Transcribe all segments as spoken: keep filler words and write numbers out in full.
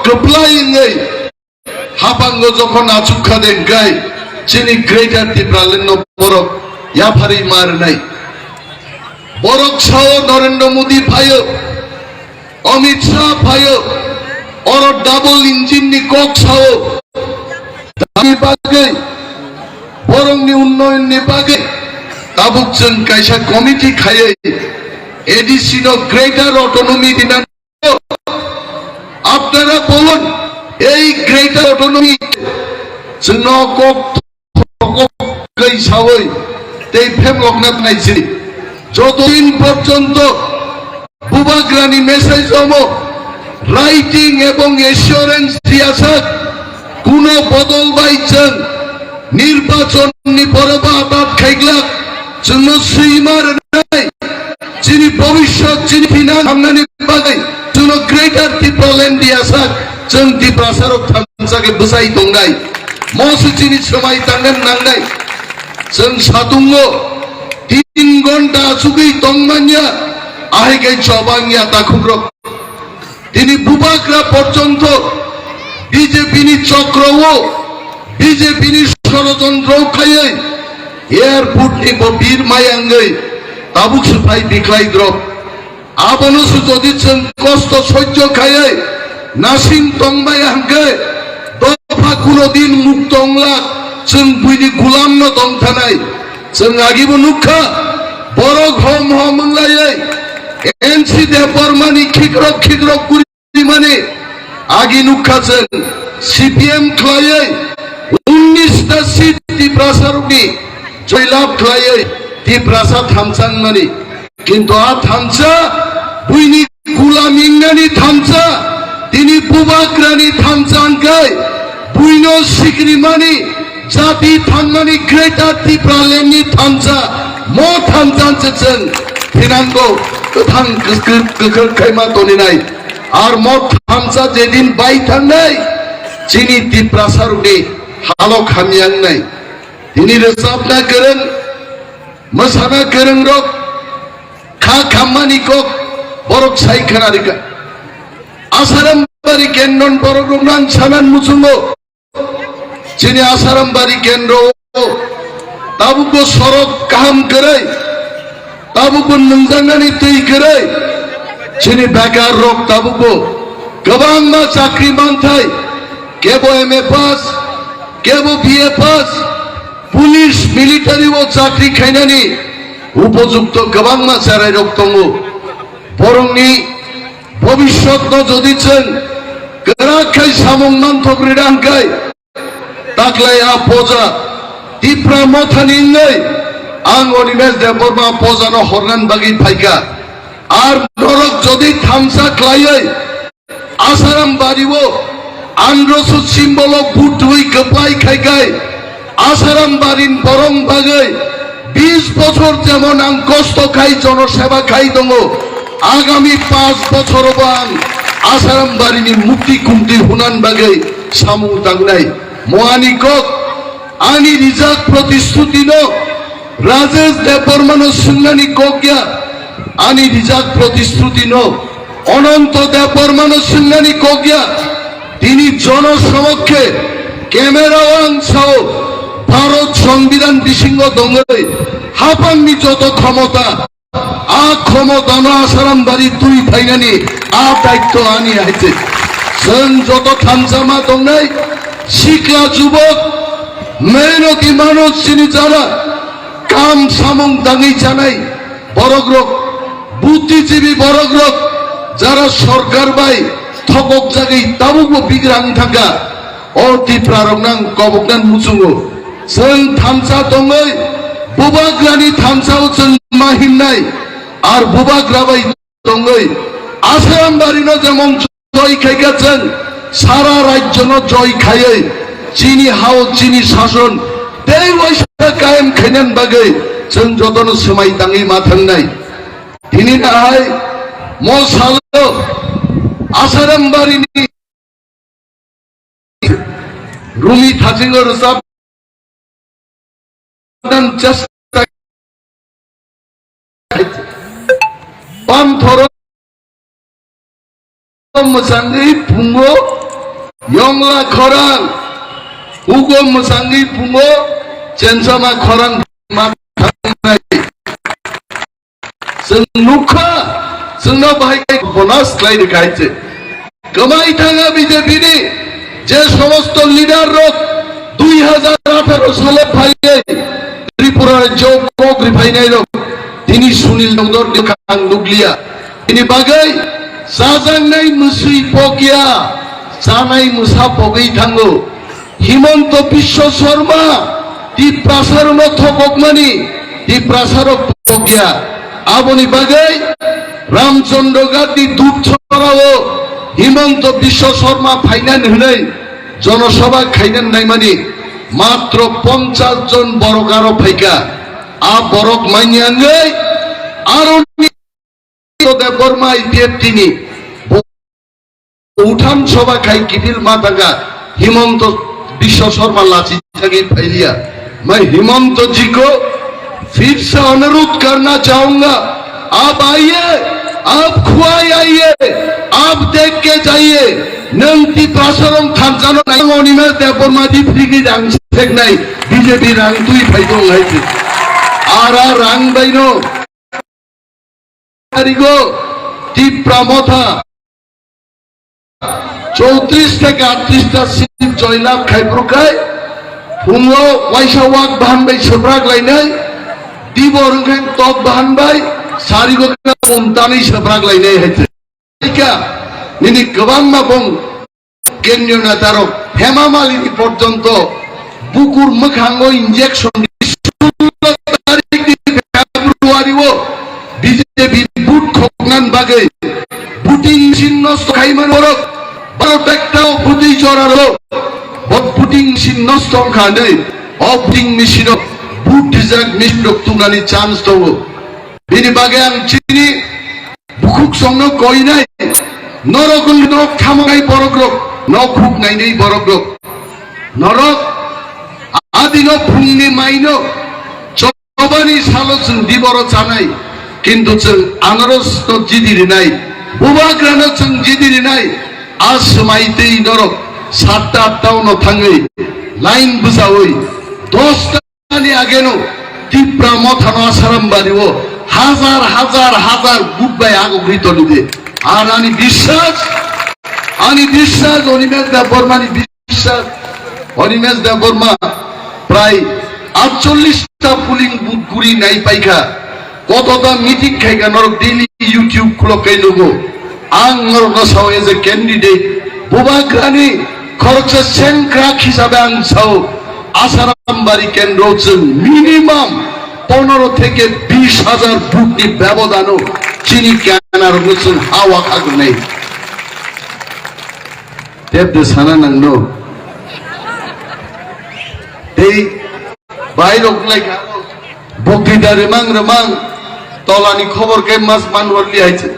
kwplai wngwi haphango jokhon achuk kha de hwnkhe chini Greater Tipraland no borok yapharwi ma rwnai. Borok sao Narendra Modi phaio, Amit Shah phaio, oro double engine ni kok sao. Tamni bagwi borokni unnoyon ni bagwi tabuk chwng kaisa committee khaiwi A D C no Greater Autonomy dinani apnara bolon ei Greater Autonomy chwngno kok kok kai sawi tei phemlokna nai si. Jotodin porjonto Bubagrani message omo writing ebong assurance diyasak, kuno bodol bai chwng nirbachonni porobo atat khaiglak, chwngno swima rwnai, chini bhobishyot, chini phinan hamnani bagwi chwngno Greater Tipraland diyasak, chwng Tiprasarok thansa khe bwsai tongnai. Mo se chini swmai tangna nangnai. Chwng satungo tin ghonta achugwi tongmanya, ahai khe chobangya takhukrok. Tini Bubagra porjonto B J P ni chokro o, B J P ni sorojontro khaiwi airport ni bo bir mayangwi tabuk swphai biklai drop. Abono se jodi chwng kosto sojjo khaiwi nasing tongbai hwnkhe dopha kuno din mukto wnglak, chwng buini gulamno tongthanai. Chwng agibo nukha, borok hom hom wnglaiwi N C Debbarmani khikrok khikrok kurimani agi nukha chwng C P M khlaiwi unnis ta seat Tiprasarokni joylab khlaiwi Tiprasa thansa wngmani. Kintu a thansa buini gulam wngnani thansa, tini Bubagrani thansa hwnkhe buino sikrimani jati thanmani Greater Tipraland ni thansa, mo thansa se chwng thinango kwthang kwswk kwkhwrwng khaima toninai. Ar mo thansa jedin bai thangnai, chini Tiprasarokni halok hamya wngnai. Tini rwchapna kwrwng, mwsana kwrwngrok kha khammani kok borok sai khna rikha. Asaram bari kendron borok rok nang sanan muchungo. Chini Asaram bari kendro tabukbo sorok kaham kwrwi, tabukbo nungjaknani twi kwrwi. Chini bekar rok tabukbo kwbangma chakri manthai, kebo M A pass, kebo B A pass, police, military o chakri khainani upojukto kwbangma cherai rok tongo. Borokni bhobishyotno jodi chwng kwrak khai samung manthok rida hwnkhe, taklai a poja Tipra Mothani wngwi ang Animesh Debbarma a pojano hornani bagwi phaikha. Ar norok jodi thansa khlaiwi Asaram bario androso symbol o vote rwi kwplai khaikhai, Asaram barin borong bagwi bis bochor jemon ang kosto khai, jonoseba khai tongo, agami panch bochorobo ang Asaram barini mukti kumti hunan bagwi samung tangnai. Mo ani kok, ani rijak protistutino Rajesh Debbarmano swngnani kok ya, ani rijak protistutino Ononto Debbarmano swngnani kok ya, tini jono somokkhe camera o ang sao, Bharat Songbidan bisingo tongwi haphangni joto khomota, a khomotano Asaram bari twi phainani a daitto ani hai se. Chwng joto thansa ma tongnai, sikla jubok, mehnoti manuj chini jara, kam samung tangwi chanai, borok rok, buddhijibi borok rok, jara sorkar bai thokok jagwi tabukbo bigrang thangkha, o Tipra rok nang kobok nang muchungo. Chwng thansa tongwi Bubagrani thansa o chwng ma himnai, ar Bubagra bai tongwi Asaram barino jemon joi khaikha chwng sara rajyono joi khaiwi chini hao chini sason tei waisa kayam khainan bagwi chwng jotono swmai tangwi ma thangnai. Tini nahai mo salo Asaram barini Rumi thasingo rwchap nan chesta. Panthoro mwchangwi phungo yongla khorang, hugo mwchangwi phungo chensama khorang ma thangnai. Chwng nukha, chwngno bahai khe bonus khlai rwkha hai se. Kwmai thanga B J P ni je somosto leader rok dui hazar atharo salo phaiwi Tripura rajyo kok riphainai rok, tini Sunil Dongdor ni ang nukliya. Tini bagwi chajaknai mwswi pokya, chanai mwsa pogwi thango. Himanta Biswa Sarma Tiprasa rokno thokokmani, Tiprasa rok pokya. Aboni bagwi Ramchandra Ghat ni Dupchorao Himanta Biswa Sarma phainani hwnwi jonosabha khainani naimani matro ponchas jon borok aro phaikha. A borok manya wngwi aro Debbarma I P F T ni bo utham sabha khai kiphil ma thangkha Himanta Biswa Sarma lachi thangwi phailiya. Main Himanta ji ko phir se anurudh karna chahunga, aap aiye, aap khwai aiye, aap dekh ke jaiye. Nwng Tiprasa rok thansa no nai, Animesh Debbarma ji free ni rang seknai, B J P rang twi phai tong hai se. Ara rang bai no tarigo Tipra Motha chowtris theke aatris ta seat joylab khai phuru khai phungo waisa wak bahan bai swprak lainai, dibor wngkhe tok bahan bai sarigo khe umtanwi swprak lainai hai se. Nini kwbangma bong kendriyo netarok Hema Malini porjonto bukur mwkhango injection di, sullo tarikni February o B J P vote khoknani bagwi voting machine nosto khaimani borok baro tekta o bwtwi joraro bo voting machine nosto wngkha hinwi o voting machine o vote rijak machine rok tubunani chance tongo. Bini bagwi ang chini bukhuk songno koinai, norok wngwi nok thamonai borok rok, nok huk nainai borok rok. Norok adino phungni maino chobani salo chwng diboro chanai, kintu chwng anaros no jidi rinai, bubagra no chwng jidi rinai, a swmai twi norok satta atta ono thangwi line bwchawi dosta ni ageno Tipra Mothano Asaram Bari o hazar hazar hazar vote bai agogwi tolide. Ar ani biswas, ani biswas Animesh Debbarma ni biswas, Animesh Debbarma prai atchollish ta polling booth guri nai paikha. Kotota meeting khaikha norok daily YouTube khulok kai nugo. Ang norokno sao as a candidate, bubagrani khoroksa sengkrak hisabe ang sao, Asaram Bari kendro chwng minimum ponoro theke bish hajar vote ni bebodano chini kenarokno chwng ha wakha gwnai. Tep de sana nangno. Tei Bairok lai ka, boktwita remang remang, tolani khobor khe mas man hor li hai se.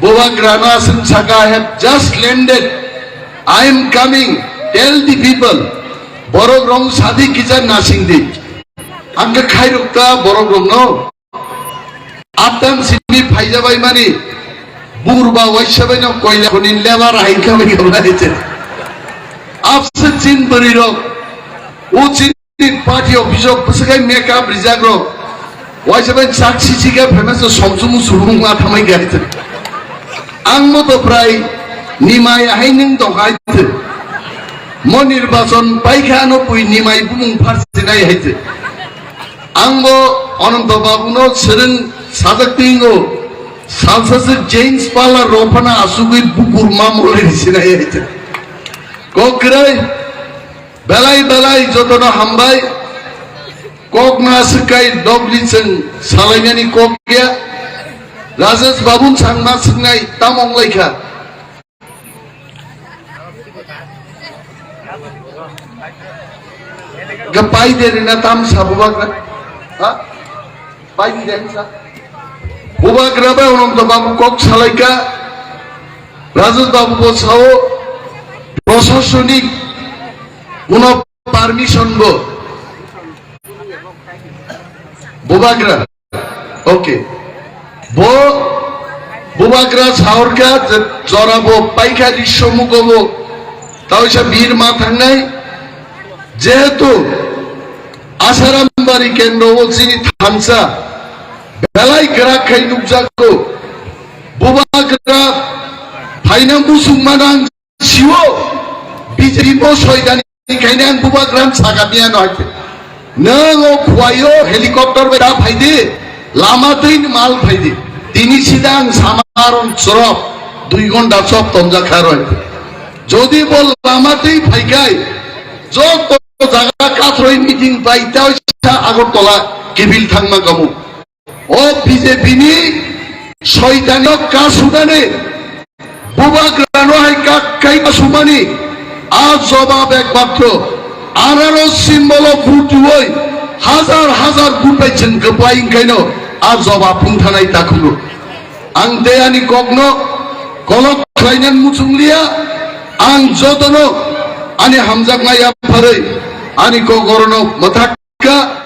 Bubagrano aswk saka, "I have just landed, I am coming, tell the people." Borok rong sadi kisa nasing di. Ang khe khairok ta borok rok no. Atang simi phaijabai mani, burba waisa bai no koila khoni lebar hai kha bai kha bai se. Abse chin bwrwi rok, o chin party office o bwswk hai make up rijak rok. Waisa bai chak sisi khe famous somsumu subung ma thamai kha hai se. Ang mo to prai nimai hai nwng tong hai se. Mo nirbachon pai kha no pui nimai bumung phar sinai hai se. Ang bo Ananto Babu no swrwng sajak tingo, salsa se jeans pala rophana asugwi bukur mamole sinai hai se. Kok kwrwi, belai belai jotono hambai, kok na swkai dogli chwng salainani kok ya, Rajesh Babu changma swngnai tamong laikha. Ga pai de rina tam sa bubagra. Ha? Pai di den sa. Bubagra ba Ananto Babu kok salaika. Rajesh Babu bo sao. Prosasonik. Uno permission bo. Bubagra. Okay. Bo Bubagra saurka je jorabo paikha ri somugobo, taoisa bir ma thangnai, jehetu Asarambari kendro o chini thansa belai kwrak khai nukjago. Bubagra phaina musung manang siwo B J P bo soidani khaina ang Bubagra sakatni ano haite. Nang o khuayo helicopter bai da phaidi, lama twi mal phaidi. Tini sida ang samaron chorop, dui ghonta chop tonjak kha roi. Jodi bo lama twi phaikai, joto jaga kathroi meeting bai tao sa Agartala kibil thangma gamu. O B J P ni soitani kasudani Bubagrano hai kak kai kasumani a jobab ekmatro anaro simbolo bhutuoi hajar hajar bupai chwng kwpai wngkaino a jobab phungthanai takhukno. Ang tei ani kokno kolok khlainani muchungliya, ang jotono ani hamjakma yapharwi ani kok orono mwthak kha.